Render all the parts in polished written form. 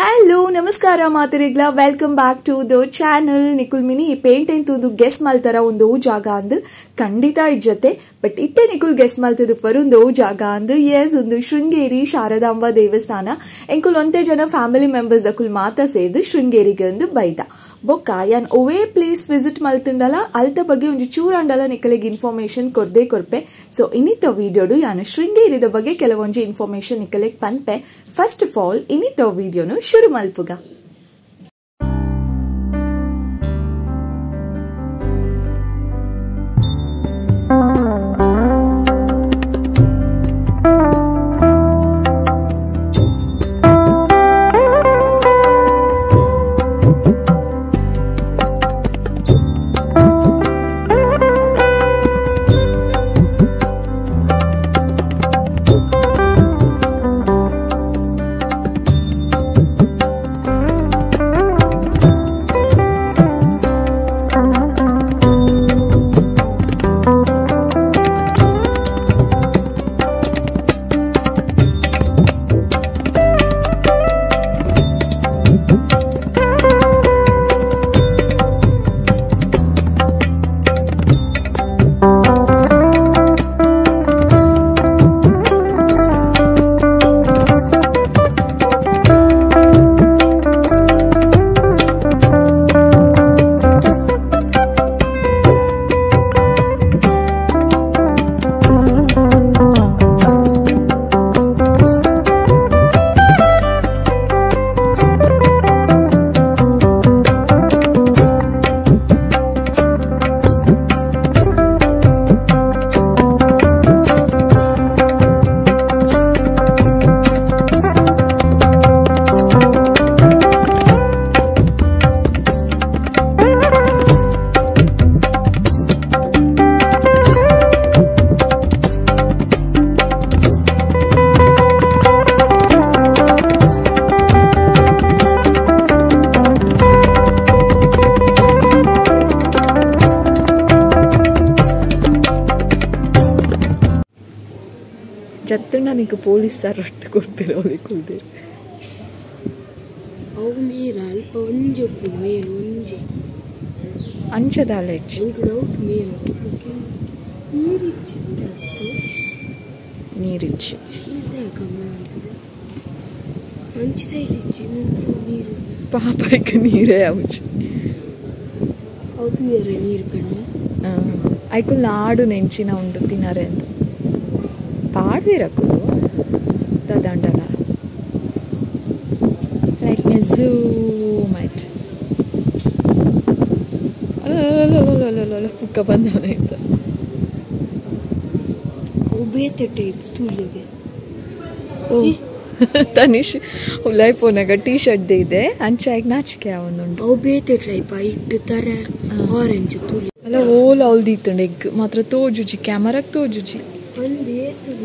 Hello ನಮಸ್ಕಾರ ಮಾತರಿಗ್ಲ, welcome back to the channel. Nikul mini paint ತೂದು guess ಮಲ್ತರ ಒಂದು ಜಾಗ ಅಂದು ಖಂಡಿತ ಇಜ್ಜತೆ, ಬಟ್ ಇತ್ತೆ ನಿಕುಲ್ ಗೆಸ್ ಮಲ್ತದ ಪರ್ ಒಂದು ಜಾಗ ಅಂದು ಎಸ್ ಒಂದು ಶೃಂಗೇರಿ ಶಾರದಾಂಬ ದೇವಸ್ಥಾನ. ಎಂಕುಲ್ ಒಂತೆ ಜನ ಫ್ಯಾಮಿಲಿ ಮೆಂಬರ್ಸ್ ಅಕುಲ್ ಮಾತ ಸೇರ್ದು ಶೃಂಗೇರಿಗೆ ಅಂದು ಬೈದ ಬೊಕ್ಕ ಯಾನ್ ಒವೇ ಪ್ಲೇಸ್ ವಿಸಿಟ್ ಮಲ್ತುಂಡಲ ಅಲ್ತ ಬಗ್ಗೆ ಒಂಜಿ ಚೂರಾಂಡಲ ನಿಕಲೆಗ್ ಇನ್ಫಾರ್ಮೇಶನ್ ಕೊರ್ದೇ ಕೊರ್ಪೆ. ಸೊ ಇನ್ನಿತ ವಿಡಿಯೋಡು ಯಾನು ಶೃಂಗೇರಿದ ಬಗ್ಗೆ ಕೆಲವೊಂಜಿ ಇನ್ಫಾರ್ಮೇಶನ್ ನಿಕಲೆಗ್ ಪನ್ಪೆ. First of all ಇನ್ನಿತ ವಿಡಿಯೋನು ಶುರು ಮಲ್ಪುಗ. ಜತ್ತಣ್ಣ ನಿಂಗೆ ಪೊಲೀಸ್ ರೊಟ್ಟು ಕೊಡ್ತೀರ ಕುಲ್ದಿರಿ. ಅವು ನೀರು ಅಲ್ಪ ಒಂಜಿ ಉಪ್ಪುಂಡು ಮೇಲ್ ಒಂಜಿ ಅಂಚದಾಲ ಇಜ್ಜಿ ಎಂಕ್ ಡೌಟ್ ಮೇಲ್ ನೀರಿಜ್ಜಿ ನೀರಿಜ್ಜಿ ಅಂಚಿ ಸೈಡ್ ಇಜ್ಜಿ ನೀರು ಪಾಪಕ್ಕೆ ನೀರೇ ಅವುಜಿ ಅವು ತೂಯರೆ ನೀರು ಕಣ್ಣು ಐಕುಲ್ ನಾಡು ನೆಂಚಿನ ಉಂಡು ತಿನ್ನರೆ ಅಂತ ಪಾಡ್ವಿರಕುಲು ದಂಡಲ like me zoom it ಅಲ್ಲ ಪುಕ್ಕ ಬಂದವನಾಯ್ತು. ಬೇತೆ ಟೈಪ್ ತೂಲಿಗೆ ತನಿಷ್ ಉಲಾಯ್ ಪೋನಾಗ ಟೀ ಶರ್ಟ್ ಇದೆ ಅಂಚಾಗಿ ನಾಚಿಕೆ ಅವನುಂಟು. ಅವು ಬೇತೆ ಟೈಪ್ ಇಟ್ಟು ತರ ಆರೆಂಜ್ ತೂಲಿ ಅಲ್ಲ ಓಲ ಅವಲ್ದೀತುಂಡು ಎಗ್ ಮಾತ್ರ ತೋಜುಜಿ ಕ್ಯಾಮರಾಗ್ ತೋಜುಜಿ.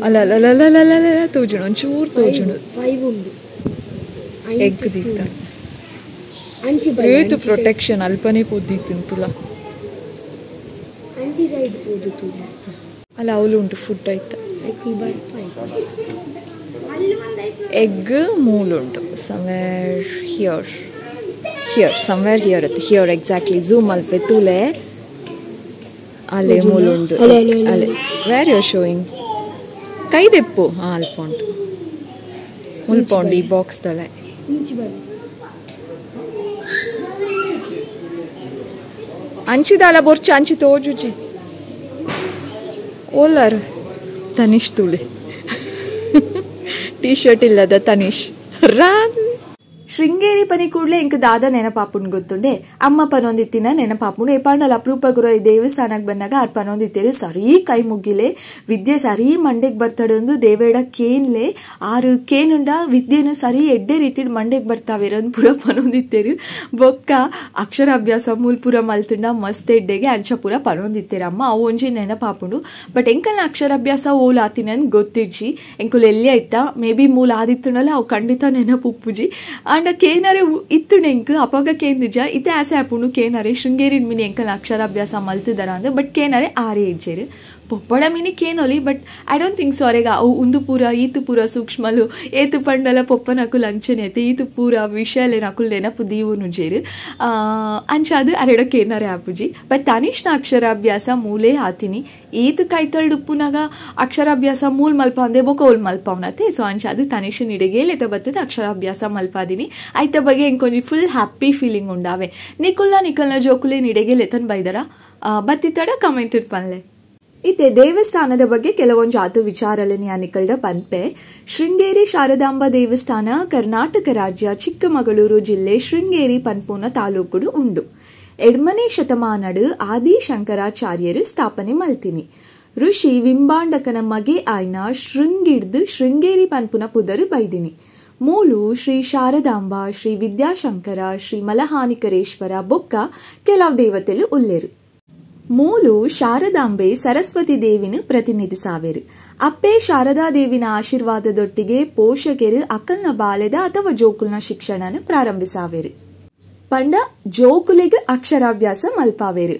ಅಲ್ಲ ಅಲ್ಲ ಅಲ್ಲ ಅಲ್ಲ ಅಲ್ಲ ಅಲ್ಲ ತೋಜುಂಡು ಒಂಚೂರು ತೋಜುಂಡು ಎಗ್ ದೀತ ಏತು ಪ್ರೊಟೆಕ್ಷನ್ ಅಲ್ಪನೇ ಪೋದಿತ್ತು ತುಲ ಅಲ್ಲ ಅವಳು ಉಂಟು ಫುಡ್ ಆಯ್ತಾ ಎಗ್ ಮೂಲುಂಟು somewhere here here somewhere here ಅತ್ತೆ here exactly zoom ಅಲ್ಪೆ ತೂಲೆ ಅಲ್ಲೇ ಮೂಲುಂಡು ಅಲ್ಲೇ wear you showing ಕೈದೆಪ್ಪು ಹಾಂ ಅಲ್ಪ ಉಂಟು ಮುಲ್ಪ ಉಂಡು ಈ ಬಾಕ್ಸ್ ತಲೆ. ಅಂಚಿದಾಲ ಬೊರ್ಚ ಅಂಚಿ ತೋಜುಜಿ ಓಲಾರ್ ತನಿಷ್ ತುಳಿ ಟೀ ಶರ್ಟ್ ಇಲ್ಲದ ತನಿಷ್ ರಾನ್. ಶೃಂಗೇರಿ ಪನಿ ಕೂಡಲೇ ಇಂಕ ದಾದ ನೆನಪಾಪುನ್ ಗೊತ್ತುಂಡೆ ಅಮ್ಮ ಪನೊಂದಿತ್ತಿನ ನೆನಪಾಪುಂಡು. ಏಪಾಂಡಲ ಅಪರೂಪ ಗುರು ಈ ದೇವಸ್ಥಾನಕ್ಕೆ ಬಂದಾಗ ಆರ್ ಪನೊಂದಿತ್ತೇರು ಸರಿ ಕೈ ಮುಗಿಲೆ ವಿದ್ಯೆ ಸರಿ ಮಂಡೆಗೆ ಬರ್ತಾಡೊಂದು ದೇವೇಡ ಕೇನ್ಲೆ ಆರು ಕೇನುಂಡ ವಿದ್ಯೆನು ಸರಿ ಎಡ್ಡೆ ರೀತಿ ಮಂಡೆಗೆ ಬರ್ತಾವೇರೊಂದು ಪೂರ ಪನೊಂದಿತ್ತೇರು. ಬೊಕ್ಕ ಅಕ್ಷರಾಭ್ಯಾಸ ಮೂಲ್ಪುರ ಮಲ್ತುಂಡ ಮಸ್ತ್ ಎಡ್ಡೆಗೆ ಅಂಚ ಪೂರ ಪನೊಂದಿತ್ತೇರು ಅಮ್ಮ ಅವು ಒಂಜಿ ನೆನಪಾಪುಂಡು. ಬಟ್ ಎಂಕಲ್ನ ಅಕ್ಷರಾಭ್ಯಾಸ ಓಲ್ ಆತಿನ ಗೊತ್ತಿಜ್ಜಿ ಎಂಕುಲ್ ಎಲ್ಲಿ ಆಯ್ತಾ ಮೇ ಬಿ ಮೂಲ ಆದಿತ್ತುಂಡಲ್ಲ ಅವು ಖಂಡಿತ ನೆನಪುಪ್ಪುಜಿ. ಅಂಡ ಕೇನರೆ ಇತ್ತುಂಡು ಎಂಕ್ ಅಪಗ ಕೇಂದಿಜ ಇತ್ತೆ ಆಸೆ ಆಪುಂಡು ಕೇನರೆ ಶೃಂಗೇರಿ ಮಿನಿ ಎಂಕಲ್ ಅಕ್ಷರಾಭ್ಯಾಸ ಮಲ್ತಿದಾರ ಅಂದ್ ಬಟ್ ಕೇನರೆ ಆರೇ ಇಜ್ಜೇರು. ಪೊಪ್ಪಡ ಮಿನಿ ಕೇನೊಲಿ but I don't think so ಅರೆಗ ಅವು ಉಂದು ಪೂರ ಈತು ಪೂರ ಸೂಕ್ಷ್ಮಲು ಏತು ಪಂಡಲ ಪೊಪ್ಪನಕುಲು ಅಂಚನೆ ಐತೆ ಈತು ಪೂರ ವಿಷಯಲೆ ನಕುಲು ನೆನಪು ದೀವನು ಜೇರು ಅಂಚಾದು ಅರೆಡ ಕೇನರೆ ಆಪುಜಿ. ಬಟ್ ತನಿಷ್ನ ಅಕ್ಷರಾಭ್ಯಾಸ ಮೂಲೆ ಆತಿನಿ ಏತು ಕೈತಲ್ಡು ಉಪ್ಪುನಾಗ ಅಕ್ಷರಾಭ್ಯಾಸ ಮೂಲ್ ಮಲ್ಪಾಂದೆ ಬೊಕ ಓಲ್ ಮಲ್ಪಾವನತೆ. ಸೊ ಅಂಚಾದು ತನಿಷ್ ನಿಡೆಗೇಲೆತ ಬತ್ತದ ಅಕ್ಷರಾಭ್ಯಾಸ ಮಲ್ಪಾದಿನಿ ಐತ ಬಗ್ಗೆ ಎಂಕೊಂಜಿ ಫುಲ್ ಹ್ಯಾಪಿ ಫೀಲಿಂಗ್ ಉಂಡಾವೆ. ನಿಕುಲ್ಲ ನಿಕಲ್ನ ಜೋಕುಲೆ ನಿಡೆಗೇಲೆತನ್ ಬೈದರ ಬತ್ತಿತ್ತಡ ಕಮೆಂಟ್ ಪನ್ಲೆ. ಇತ್ತೆ ದೇವಸ್ಥಾನದ ಬಗ್ಗೆ ಕೆಲವೊಂದು ಜಾತು ವಿಚಾರలని ನಿಕಲ್ಡ ಪನ್ಪೆ. ಶೃಂಗೇರಿ ಶಾರದಾಂಬ ದೇವಸ್ಥಾನ ಕರ್ನಾಟಕ ರಾಜ್ಯ ಚಿಕ್ಕಮಗಳೂರು ಜಿಲ್ಲೆ ಶೃಂಗೇರಿ ಪನ್ಪೂನ ತಾಲೂಕುಡು ಉಂಡು. 8ನೇ ಶತಮಾನಡು ಆದಿ ಶಂಕರಾಚಾರ್ಯರು ಸ್ಥಾಪನೆ ಮಲ್ತಿನಿ. ಋಷಿ ವಿಂಬಾಂಡಕನ ಮಗೆ ಆಯ್ನ ಶೃಂಗಿಡ್ದು ಶೃಂಗೇರಿ ಪನ್ಪುನ ಪುದರು ಬೈದಿನಿ. ಮೂಲು ಶ್ರೀ ಶಾರದಾಂಬ, ಶ್ರೀ ವಿದ್ಯಾಶಂಕರ, ಶ್ರೀ ಮಲಹಾನಿಕರೇಶ್ವರ ಬೊಕ್ಕ ಕೆಲವು ದೇವತೆಲು ಉಲ್ಲೇರು. ಮೂಲು ಶಾರದಾಂಬೆ ಸರಸ್ವತಿ ದೇವಿನ ಪ್ರತಿನಿಧಿಸಾವೇರು. ಅಪ್ಪೆ ಶಾರದಾದೇವಿನ ಆಶೀರ್ವಾದದೊಟ್ಟಿಗೆ ಪೋಷಕರು ಅಕ್ಕಲ್ನ ಬಾಲೆದ ಅಥವಾ ಜೋಕುಲ್ನ ಶಿಕ್ಷಣನ ಪ್ರಾರಂಭಿಸಾವೇರು. ಪಂಡ ಜೋಕುಲಿಗೆ ಅಕ್ಷರಾಭ್ಯಾಸ ಮಲ್ಪಾವೇರು.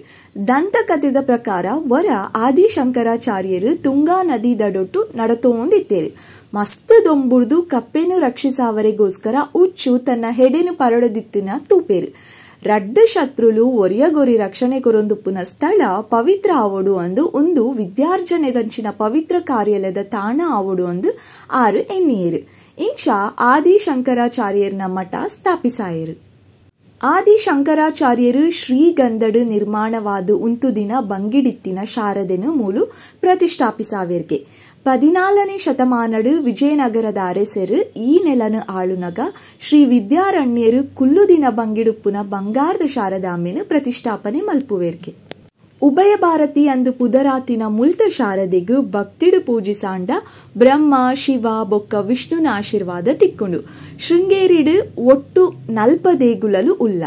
ದಂತಕಥೆದ ಪ್ರಕಾರ ವರ ಆದಿಶಂಕರಾಚಾರ್ಯರು ತುಂಗಾ ನದಿ ದಡೊಟ್ಟು ನಡತೋಂದಿತ್ತೇರು. ಮಸ್ತ್ ದೊಂಬುರ್ದು ಕಪ್ಪೆನು ರಕ್ಷಿಸಾವರೆಗೋಸ್ಕರ ಉಚ್ಚು ತನ್ನ ಹೆಡೆನು ಪರಡದಿತ್ತಿನ ತೂಪೇರು. ರಡ್ಡ ಶತ್ರುಲು ಒರಿಯಗೊರಿ ರಕ್ಷಣೆ ಕೊರೊಂದುಪ್ಪುನ ಸ್ಥಳ ಪವಿತ್ರ ಆವೊಡು ಅಂದು ಒಂದು ವಿದ್ಯಾರ್ಜನೆದಂಚಿನ ಪವಿತ್ರ ಕಾರ್ಯಾಲಯದ ತಾಣ ಆವೊಡು ಅಂದು ಆರು ಎನ್ನಿಯರು. ಇಂಚ ಆದಿಶಂಕರಾಚಾರ್ಯರ್ನ ಮಠ ಸ್ಥಾಪಿಸಾಯರು. ಆದಿಶಂಕರಾಚಾರ್ಯರು ಶ್ರೀಗಂಧಡು ನಿರ್ಮಾಣವಾದ ಉಂತುದಿನ ಬಂಗಿಡಿತ್ತಿನ ಶಾರದೆನು ಮೂಲು ಪ್ರತಿಷ್ಠಾಪಿಸಾವೇರ್ಗೆ. 14ನೇ ಶತಮಾನಡು ವಿಜಯನಗರದ ಅರಸರು ಈ ನೆಲನು ಆಳುನಗ ಶ್ರೀ ವಿದ್ಯಾರಣ್ಯರು ಕುಲ್ಲುದಿನ ಬಂಗಿಡುಪ್ಪುನ ಬಂಗಾರದ ಶಾರದಾಂಬೆನು ಪ್ರತಿಷ್ಠಾಪನೆ ಮಲ್ಪುವೇರ್ಗೆ. ಉಭಯ ಭಾರತಿ ಅಂದು ಪುದರಾತಿನ ಮುಲ್ತ ಶಾರದೆಗು ಭಕ್ತಿಡು ಪೂಜಿಸಾಂಡ ಬ್ರಹ್ಮ ಶಿವ ಬೊಕ್ಕ ವಿಷ್ಣುನ ಆಶೀರ್ವಾದ ತಿಕ್ಕೊಂಡು. ಶೃಂಗೇರಿಡು ಒಟ್ಟು 40 ದೇಗುಲಲು ಉಲ್ಲ.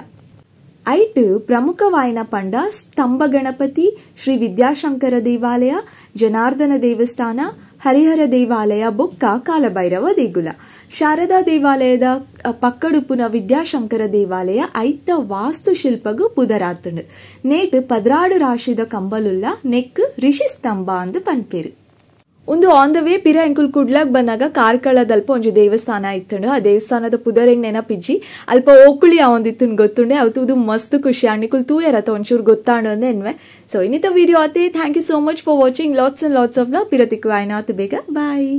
ಐಟ್ ಪ್ರಮುಖವಾಯಿನ ಪಂಡ ಸ್ತಂಭ ಗಣಪತಿ, ಶ್ರೀ ವಿದ್ಯಾಶಂಕರ ದೇವಾಲಯ, ಜನಾರ್ದನ ದೇವಸ್ಥಾನ, ಹರಿಹರ ದೇವಾಲಯ ಬೊಕ್ಕ ಕಾಲಭೈರವ ದೇಗುಲ. ಶಾರದಾ ದೇವಾಲಯದ ಪಕ್ಕಡುಪುನ ವಿದ್ಯಾಶಂಕರ ದೇವಾಲಯ ಐತ ವಾಸ್ತುಶಿಲ್ಪಗು ಪುದರಾತುಂಡು. ನೇಟ್ 16 ರಾಶಿದ ಕಂಬಲುಲ್ಲ ನೆಕ್ ಋಷಿ ಸ್ತಂಭ ಅಂದು ಪನ್ಪೇರು. ಒಂದು ಆನ್ the way ಪಿರ ಎಂಕುಲ್ ಕುಡ್ಲಾಗ್ ಬಂದಾಗ ಕಾರ್ಕಳದಲ್ಪ ಒಂಜಿ ದೇವಸ್ಥಾನ ಇತ್ತುಂಡು. ಆ ದೇವಸ್ಥಾನದ ಪುದರೆಂಗ್ ನೆನಪಿಜ್ಜಿ ಅಲ್ಪ ಓಕುಳಿ ಒಂದಿತ್ತು ಗೊತ್ತುಂಡೆ ಅವು ತೂದು ಮಸ್ತ್ ಖುಷಿ ಅಣ್ಣಿಕುಲ್ ತೂಯರತ ಒಂಚೂರು ಗೊತ್ತಾಂಡು ಅಂದೆ ಎನ್ವೆ. ಸೊ ಇನ್ನಿತ ವಿಡಿಯೋ ಆತೆ. Thank you so much for watching. Lots and lots of love. ಪಿರತಿಕ್ಕು ಆಯ್ನಾತು ಬೇಗ. ಬಾಯ್.